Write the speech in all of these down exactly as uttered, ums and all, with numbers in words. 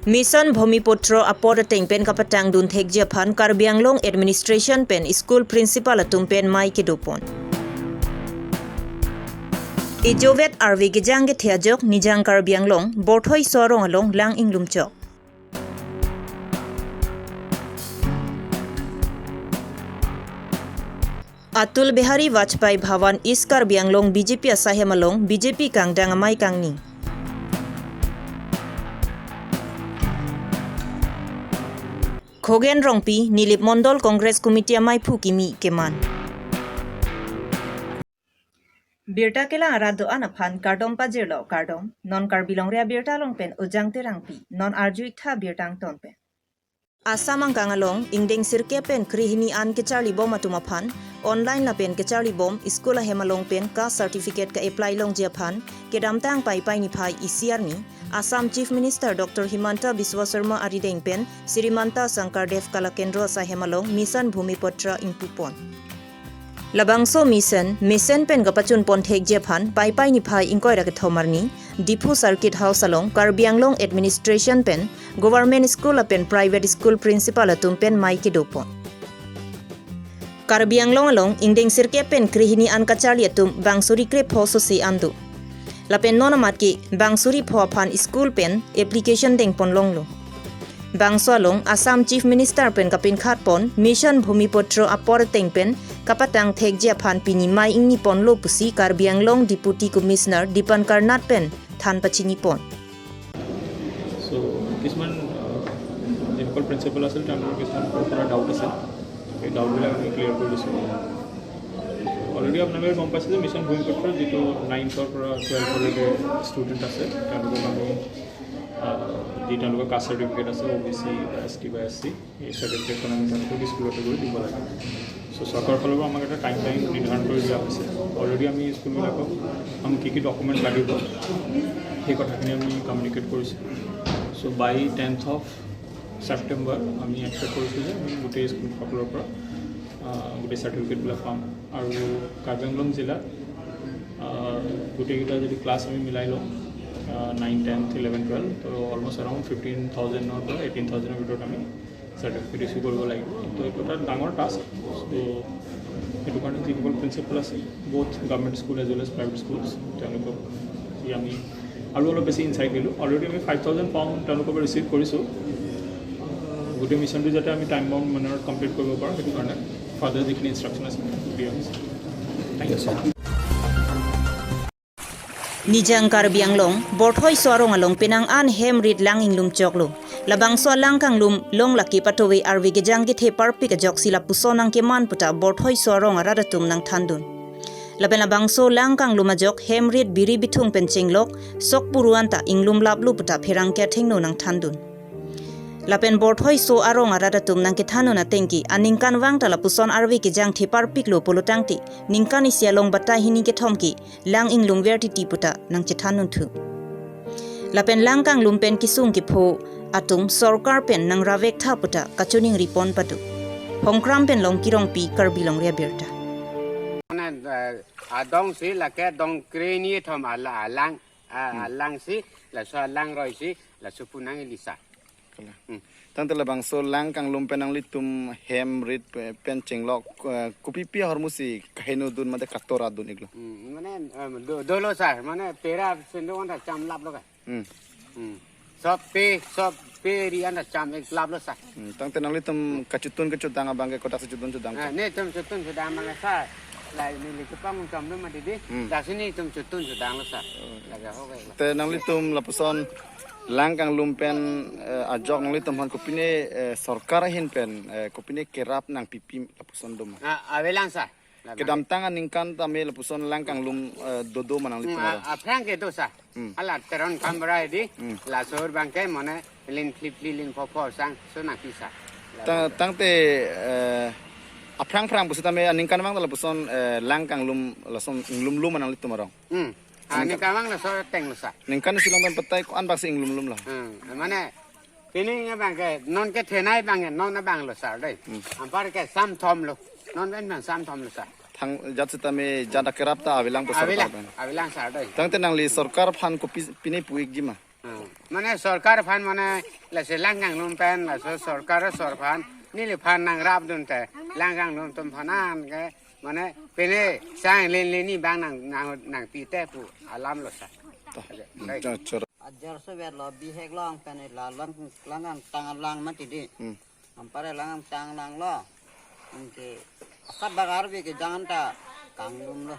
Mission Bhumiputra apor ateng pen kapatangdun thekji aphan Karbi Anglong Administration pen school principal atum pen mei kedopon. Ejovet arve kejang kethe ajok Nijang Karbi Anglong Borthoi Soarong along lang inglum chok. Atal Bihari Vajpayee Bhawan East Karbi Anglong B J P asaihem along B J P kangdang amei kangni. Khogen Rongpi Nilip Mondol Congress Committee ameiphu kimi keman. Birta kelang arat do-an aphan kardom pajirlo, kardom. Non Karbi Longri Abirta along pen Ujang Terangpi, non arju-ik tha birta angton pen. Assam angkang along ingdeng sirkep pen krehini an kecharlibom atum aphan online lapen kecharlibom school ahem along pen caste certificate ke-apply longji aphan kedamtang Paipai niphai isi arni Assam Chief Minister Doctor Himanta Biswa Sarma arideng pen Sri Manipur Sankardev Kala Kendra asaihem along Mission Bhumiputra ingpupon. Labangso mission, mission pen kapachunpon thekji aphan Paipai niphai ingkoi ra kethom arni Diphu Circuit House along Karbi Anglong Administration pen Government School lapen Private School Principal atum pen mei kedopon. Karbi Anglong along ingdeng sirkep pen krehini an kacharli atum bang suri krepho sose an do. Lapen non amat ke bang suri pho aphan school pen application dengpon longlo. Bangso along Assam Chief Minister pen kapinkhatpon Mission Bhumiputra apor ateng pen kapatang thekji aphan pini mei ingniponlo pusi Karbi Anglong Deputy Commissioner Dipankar Nath pen than pachinipon. চ' কিছুমান আহ, যিসকল প্ৰিন্সিপাল আছিল তেওঁলোকৰ কিছুমান সৰু সুৰা ডাউট আছিল। সেই ডাউটবিলাক আমি ক্লিয়াৰ কৰি দিছোঁ। অলৰেডি আপোনালোকে গম পাইছে যে মিছন ভূমিপুত্ৰৰ যিটো নাইনথৰ পৰা টুৱেলভলৈকে ষ্টুডেণ্ট আছে তেওঁলোকক আমি আহ, যি তেওঁলোকৰ কাষ্ট চাৰ্টিফিকেট আছে অ' বি চি বা এছ টি বা এছ চি, এই চাৰ্টিফিকেটখন আমি তেওঁলোকক স্কুলতে গৈ দিব লাগে। চ' চৰকাৰৰ ফালৰ পৰা আমাক এটা টাইম লাইন নিৰ্ধাৰণ কৰি দিয়া হৈছে। অলৰেডি আমি স্কুলবিলাকক আমাক কি কি ডকুমেণ্ট লাগিব সেই কথাখিনি আমি কমিউনিকেট কৰিছোঁ। চ' বাই টেন্থ অফ ছেপ্টেম্বৰ আমি এক্সপেক্ট কৰিছোঁ যে আমি গোটেই স্কুলসকলৰ পৰা আহ, গোটেই চাৰ্টিফিকেটবিলাক পাম। আৰু কাৰ্বি আংলং জিলাত আহ, গোটেইকেইটা যদি ক্লাছ আমি মিলাই লওঁ নাইন টেন্থ ইলেভেন টুৱেলভ, তো অলমষ্ট এৰাউণ্ড ফিফটিন থাউজেণ্ডৰ পৰা এইটিন থাউজেণ্ডৰ ভিতৰত আমি চাৰ্টিফিকেট ইছ্যু কৰিব লাগিব। তো এইটো এটা ডাঙৰ টাস্ক। তো সেইটো কাৰণে যিসকল প্ৰিন্সিপাল আছে, both government school as well as private schools, তেওঁলোকক যি আমি আৰু অলপ বেছি ইনচাইট দিলোঁ। অলৰেডি আমি ফাইভ থাউজেণ্ড ফৰ্ম তেওঁলোকৰ পৰা ৰিচিভ কৰিছোঁ। গোটেই মিছনটো যাতে আমি টাইম বাউণ্ড মেনাৰত কমপ্লিট কৰিব পাৰোঁ, সেইটো কাৰণে ফাৰ্ডাৰ যিখিনি ইনষ্ট্ৰাকশ্যন আছে দিয়া হৈছে। Thank you, sir. Nijang Karbi Anglong Borthoi Soarong along penang an hem rit lang inglum choklo. Labangso alang kanglum long lake patowe arve kejang kethe parpik ajoksi lapuson nangkeman puta Borthoi Soarong arat atum nangthandun. Lapen labangso lang kanglum ajok hem rit biri bithung pen chenglok sok puru anta inglum laplo puta pherangke athengno nangthandun. Lapen Borthoi Soarong arat atum nangkethandun ateng ke aningkanvang ta lapuson arve kejang the parpiklo pulo tangte ningkan isi along batai hini kethom ke lang inglumver titi puta nangchethandunthu. Lapen lang kanglum pen kesung kepho atum sorkar pen nangravek tha puta kachoningripon pado. Hongkram pen Longki Rongpi, Karbi Longri Abirta. Mana, eh, adong si lake dong kreni thom ala alang, ah, alang si, laso alang roi si, laso punang ilisa. Kalang. Hmm. Tangte labangso lang kanglum pen nanglitum hem rit pe- pen chenglok, eh, kopipi ahormu si kaheno dun mate katora dun iklo. Hmm, mane, em, do- dolo sa, mane pera sendo anta cham lap lo ka. Hmm. Hmm. Sop pe, sop pe ri anta cham ek lap lo sa. Hmm. Tangte nanglitum kachutun kachudang abang ke kotak si chutun chudang. Ah, netum chutun chudang abang sa. Lai neli kepang cham lo ma didi. Hmm. Dasi netum chutun chudang lo sa. Laga ho kai. Te nanglitum lapuson lang kanglum pen, eh, ajok nanglitum han kopine, eh, sorkar ahin pen, eh, kopine kerap nangpipi lapuson doma. Ah, avelang sa. Kedamtang aningkan tame lapuson lang kanglum, eh, dodo ma nanglitum. Hmm, ah, aphrang ke do sa. Hmm. Hala Teron Kambrai di, hmm, laso abang ke mane lin flip li lin pho pho sang so nangpi sa. Ta- tangte, eh, aphrang phrang pusitame aningkanvang ta lapuson, eh, lang kanglum lason inglum lum ma nanglitum arong. Hmm. Ah, ningkanvang laso ateng lo sa. Ningkan isi along pen petai ko-an bak si inglum lum lo. Hmm. Mane pini abang ke non kethenei abang ke non abang lo sa dei. Hmm. Anpar ke sam thom lo. Non pen abang sam thom lo sa. Thangjat sitame jat akerap ta avelang pu sorkar pen. Avelang sa dei. Tangte nangli sorkar aphan kopi pine pu-ikji ma. Hmm. Mane sorkar aphan mane lasi lang kanglum pen laso sorkar asor aphan neliphan nangrapdun te lang kanglum atum aphan an ke mane pine sang len len ni bang nang nang nangpi te pu alam lo sa. Ajar so vet lo bihek long pen la lang lang tang lang mati di. Hmm. Ampare lang tang lang lo. Anke akat bak arve kejang ta kanglum lo.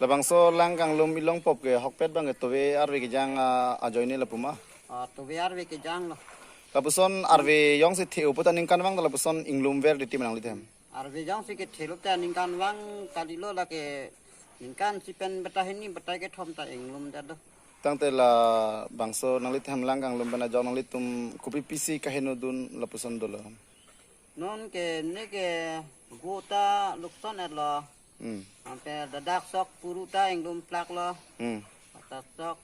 Labangso lang kanglum ilong pop ke hokpet bang ke tove arve kejang, ah, ajoine lapu ma? Ah, tove arve kejang lo. Lapuson arve jongsi the-o pu ta ningkan vang ta lapuson inglum ver di ti ma nanglitum? Arve jongsi kethe lo ta ningkan vang kali lo lake ningkan isi pen batai hini batai kethom ta inglum det lo. Tangte labangso nanglitum lang kanglum pen ajok nanglitum kopi pisi kahinodun lapuson dolo? Non ke ne ke gu ta lukson et lo. Hmm. Ante dadak sok puru ta inglum plak lo. Hmm. Ata sok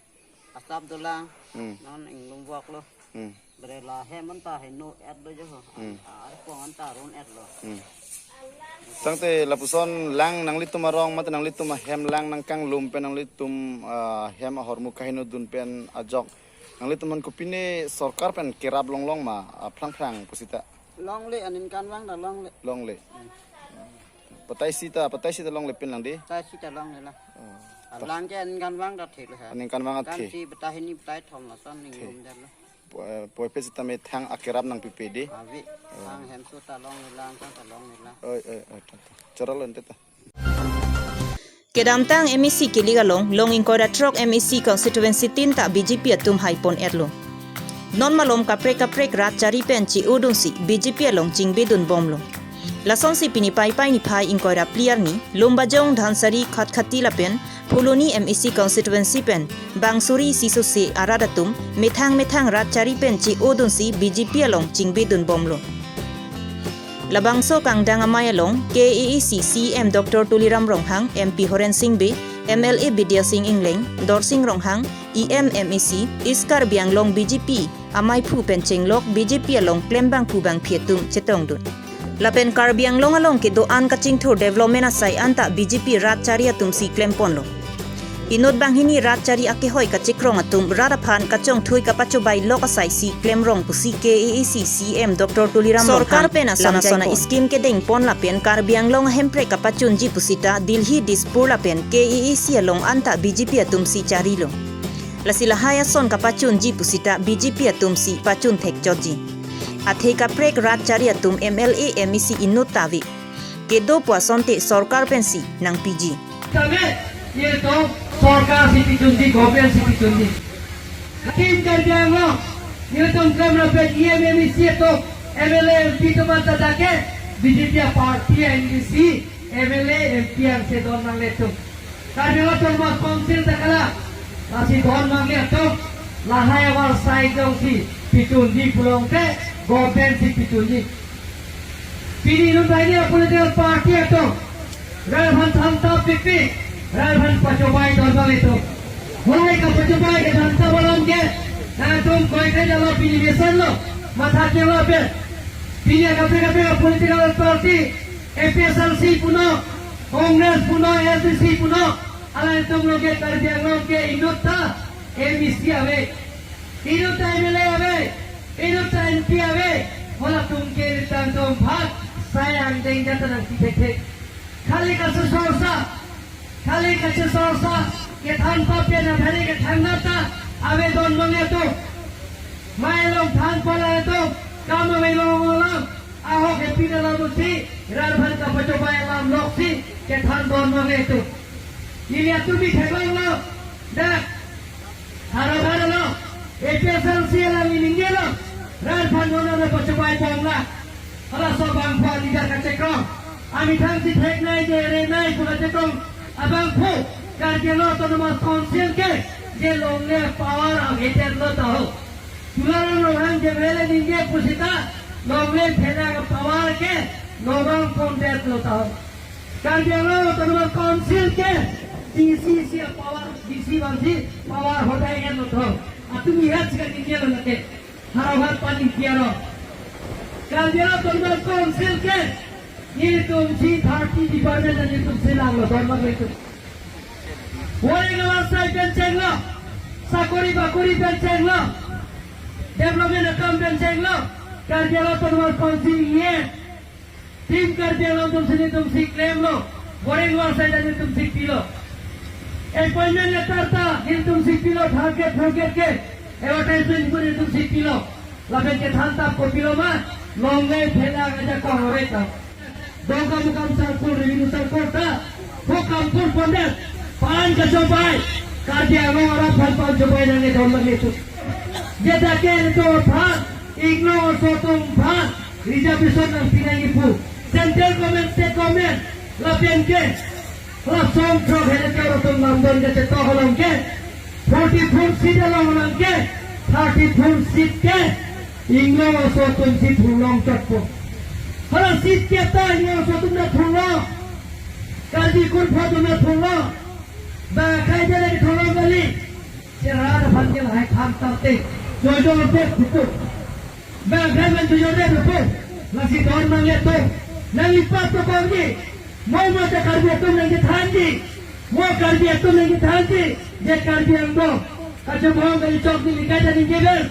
asap dolang. Hmm. Non inglum vok lo. Hmm. Bre la hem anta heno et lo jo ho. Hmm. Ar pong anta run et lo. Hmm. Tangte lapuson lang nanglitum arong mate nanglitum ahem lang nangkanglum pen nanglitum, ah, hem ahormu kahinodun pen ajok nanglitum aphan kopine sorkar pen kerap longlong ma, ah, phrang phrang pusita? Longle aningkan vang ta longle. Longle. Hmm. Batai isi ta, batai isi ta longle pin lang di? Batai isi ta longle la. Oh. Alang ke aningkan vang ta the lo ha. Aningkan vang ta the. Kan si batai hini batai thom lason inglum det lo. Poi, poi pe sita methang akerap nangpipe di. Avi, sang hem so ta longle lang, sang ta longle lang. Oi, oi, oi, ta, ta. Chorolo ante ta. Kedamtang M A C kelik along, long ingkoi ra throk M A C constituency tin ta B J P atum haipon et lo. Non malom kaprek kaprek rat chari pen che-odunsi B J P along chingbidun bomlo. Lasonsi pini Paipai niphai ingkoi ra phli arni, Lumbajong, Dhansiri, Khatkhati lapen Phuloni M A C constituency pen bang suri isi sose arat atum methang methang rat chari pen che-odunsi B J P along chingbidun bomlo. Labangso kangdang amei along K A A C C E M Doctor Tuliram Ronghang, M P Horen Sing Bey, M L A Bidya Sing Engleng, Dorsing Ronghang, E M M A C, East Karbi Anglong B J P ameiphu pen chenglok B J P along klembangphu bangphi atum chetongdun. Lapen Karbi Anglong along kedo-an kachingthur development asai anta B J P rat chari atum si klemponlo. Inut banghini rat chari akehoi kachekrong atum rat aphan kachongthui kapachobai lok asai si klemrong pusi K A A C C E M Doctor Tuliram Ronghang sorkar pen asona sona scheme kedengpon lapen Karbi Anglong ahemprek kapachunji pusita Delhi, Dispur lapen K A A C along anta B J P atum si charilo. Lasi lahai ason kapachunji pusita B J P atum si pachun thekchotji. Athe kaprek rat chari atum M L A M A C inut ta ave. Kedo pu asonte sorkar pensi nangpiji. Tame, ye to sorkar si pichunji, government si pichunji. Hakim Karbi Anglong, ye to kram rapet E M M A C to M L A M P to mata dake B J P party M D C, M L A M P ang se don nangle to. Karbi Anglong Autonomous Council ta kala, lasi don nangle to, lahai avarsai jongsi pichunji pulote, government si pichunji. Pini inut banghini a-political party atum rat aphan thangta pipi, rat aphan pachobai don nangle to. Hohai kapachobai ke thangta balam ke, nangtum koi kai jalo pini mesen lo, matha kelo pe. Pini kaprek kaprek a-political party, A P H L C punon, Congress punon, A S D C punon, alangtum lo ke Karbi Anglong ke inut ta M A C ave, inut ta M L A ave, inut ta M P ave, halatum ke nelitum bhat sai angdeng jat nangpi thekthe. Khali kachesorsa, khali kachesorsa, kethan papian aphari kethan nata ave don nangle to. Mei along than pala to, kam mei along along, ahok happy na lalu si, rat aphan kapachobai alam lok si, kethan don nangle to. Ili atum bi theklong lo, dak, haro haro lo, A P H L C alangli ningje lo, rat aphan non non pachobai bom la. Halaso abangphu a-leader kachekrong, amethang si theknei je renei pu kachekrong abangphu, Karbi Anglong Autonomous Council ke je longle power avedet lo ta ho. Tuliram Ronghang je M L A ningje pusita longle thena power ke nobang pondet lo ta ho. Karbi Anglong Autonomous Council ke D C si power, D C bangsi power hodai en lo ta ho. Atum ihat si kaningje lo lake. Haro haro pani kiaro. Karbi Anglong Autonomous Council ke nelitum si thirty department nelitum si langlo don nangle to. Waring avarsai pen chenglo, sakori bakori pen chenglo, Development akam pen chenglo, Karbi Anglong Autonomous Council ye. Team Karbi Anglong atumsi netumsi klemlo, boreng lo sai dan netumsi pilo. Appointment letter ta netumsi pilo, third grade, fourth grade ke advertisement pu netumsi pilo. Lapen kethan tap kopilo ma, longle phela ngaja kong ore ta. Dongkamukam circle, revenue circle ta, hokam pur pondet, pan kachompai, Karbi Anglong arat aphan pan chompai nangji don lagi tu. Jeta ke tu aphan, ingno aso atum aphan, reservation nangpi nangji pu. Central government, state government, lapen ke, lason throk hene ke atum namdon ke chetok along ke, forty-four seat along along ke, thirty-four seat ke, ingno aso atumsi thurlong chotpo. Hala seat ke ta ingno aso atum ta thurlong. Karbi kurpho atum ta thurlong. Ba khai jale thurlong kali. Cherara aphan ke lahai tham tarte. Joy joy pek phutu. Ba khai man joy joy pek phutu. Lasi don mang le to. Nang ipat to kongji. Mo mo ta Karbi atum nangkethanji. Mo Karbi atum nangkethanji. Je Karbi Anglong. Kachomong kali chok ni likai dan ingge bel.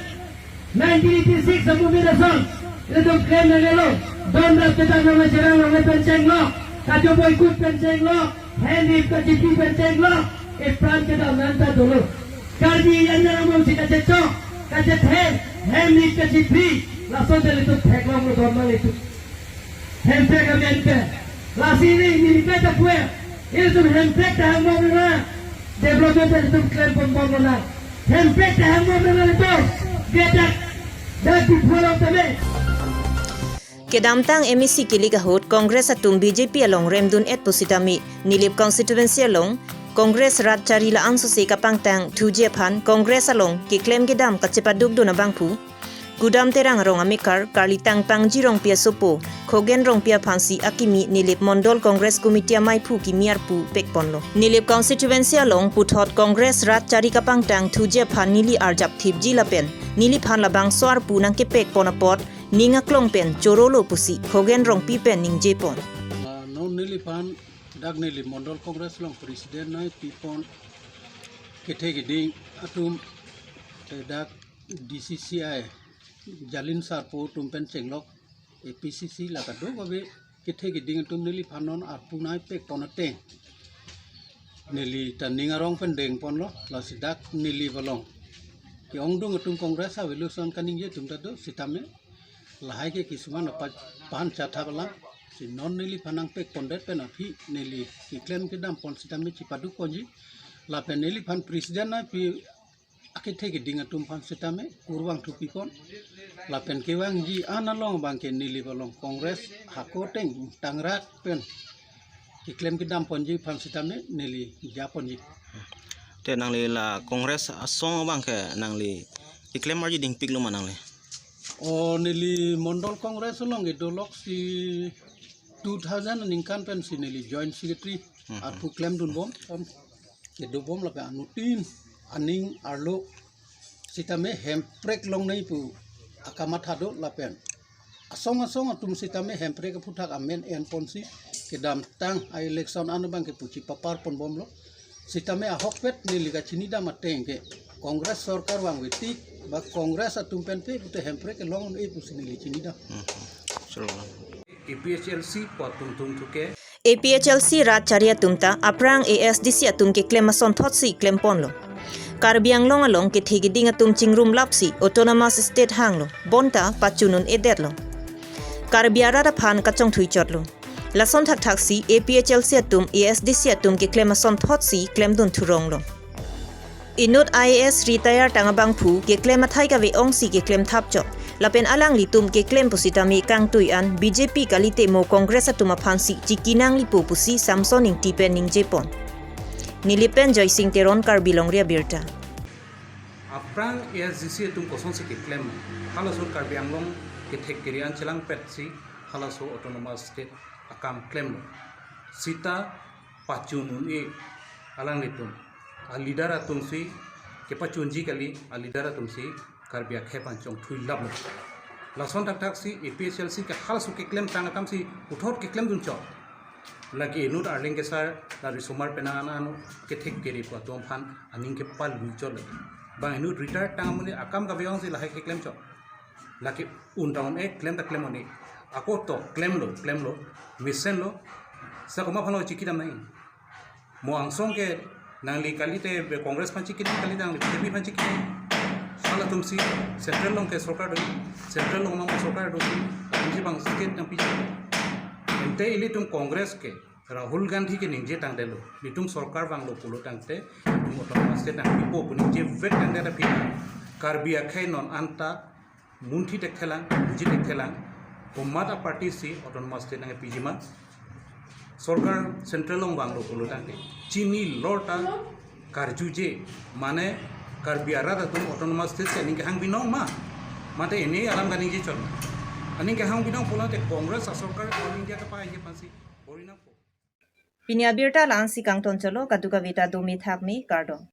Nineteen eighty-six amu mira song. Ilitum klem nangnelo. Don rap tetak nama cherang longle pen chenglo. Kajo boy kut pen chenglo. Henry kachipi pen chenglo. Epran kedam nanta dolo. Karbi yang nama si kachechok. Kachethe. Henry kachipi. Laso de ilitum theklonglo don mang ilitum. Hemprek amen pen. Lasi neli, neli kata kue. Ilitum hemprek ta hangmong nang. Development pen ilitum klem ponbom nang. Hemprek ta hangmong nang ilitum. Gedak. Dak di pulau tame. Kedamtang M A C kilik ahut Congress atum B J P along remdun-et pusitame Nilip constituency along Congress rat chari la-an sose kapangtang thuji aphan Congress along keklem kedam kachepadukdun abangphu Gudam Terang arong amekar, Karlitang Pangji Rongpi asopo, Khogen Rongpi aphansi akimi Nilip Mondol Congress Committee amaiphu kimi arpu pekponlo. Nilip constituency along puthot Congress rat chari kapangtang thuji aphan neli arjap thipji lapen neliphan labangso arpu nangkepekpon apot ning aklong pen chorolo pusi Khogen Rongpi pen ningjepon. Ah, non neliphan dak Nilip Mondol Congress along president nangpipon kethe keding atum, eh, dak D C C I Jalin Sarpo atum pen chenglok A P C C la kadokave kethe keding atum neliphan non arpu nangpekpon ateng neli ta ning arong pen dengponlo, lasi dak Nilip along ke-ongdung atum Congress avelo ason kaningje atum ta do sitame lahai ke kisuman apa pan chathap alam si non neliphan nangpekpondet pen aphi neli keklem kedampon sitame chepadukponji lapen neliphan president nangpi akethe keding atum aphan sitame kurvangthu pipon. Lapen kevangji an along abangke Nilip along Congress hako ateng tangrak pen keklem kedamponji aphan sitame neli japonji. Te nangli la Congress asong abangke nangli keklem arji dingpiklo ma nangli? O neli Mondol Congress along kedolok si two thousand aningkan pensi neli joint secretary. Mhm. Arpu klemdunbom, om kedobom lapen anuttin aning arlo sitame hemprek longnei pu akamatha do lapen asong asong atum sitame hemprek aphuthak amen enponsi kedamtang a-election an abangke puchi paparponbomlo. Sitame ahokpet neli kachinidam ateng ke Congress sorkar vangvetik ba Congress atum penpe pute hemprek kelong un-e pusi neli chinidam. Mhm. Sure. A P H L C pu atum tum thuke. A P H L C rat chari atum ta aphrang A S D C atum keklem asonthotsi klemponlo. Karbi Anglong along kethe keding atum chingrumlapsi Autonomous State hanglo, bonta pachun un-edetlo. Karbi arat aphan kachongthui chotlo. Lason thakthaksi A P H L C atum A S D C atum keklem asonthotsi klemdun thuronglo. Inut I A S retire tang abangphu keklem athai kave-ongsi keklem thapchot. Lapen alanglitum keklem pusitame kangtui an B J P kalite mo Congress atum aphansi chiki nanglipo pusi Samson Ingti pen ningjepon. Nilip pen Joysing Teron, Karbi Longri Abirta. Aphrang A S D C atum kosonsi keklem, halaso Karbi Anglong kethek kere an chelangpetsi halaso Autonomous State akam klemlo. Sita pachun un-e alanglitum, a-leader atumsi kepachunji kali, a-leader atumsi Karbi akhei aphan chongthui laplo. Lason thakthaksi A P H L C ke halaso keklem tang akamsi puthot keklemdunchot. Lake inut arleng kesar la risomar penang an ano kethek kere pu atum aphan aning kepalui chot lake. Bang inut retire tang amonit akam kave-ong si lahai keklem chok. Lake un ta un-e, klem ta klem un-e. Ako to klemlo, klemlo, mesenlo. Sa komat aphanlo chikidam nangji? Mo angsong ke nangli kalite be Congress aphan chikidam, kalite nangli B J P aphan chikidam. Halatum si central along ke sorkar do, central along mang sorkar do si, atumsi bang state nangpiji. Ante ilitum Congress ke Rahul Gandhi ke ningje tangdetlo, netum sorkar vanglo pulo tangte, netum autonomous state nangpipo pu ningje vet tangdet aphi, Karbi akhei non anta munthi thekthelang, buji thekthelang, komat a party si autonomous state nangpiji ma? Sorkar central along vanglo pulo tangte, chini lor ta karjuje, mane Karbi arat atum autonomous state si aning kehang binong ma? Mate ene alam kaningje chot. Aning kehang binong pulo tangte Congress asorkar All India kepakai aphansi bor-i nangpo. Pini abirta la-ansi kangton chotlo, kadokave ta dome thakme, kardom.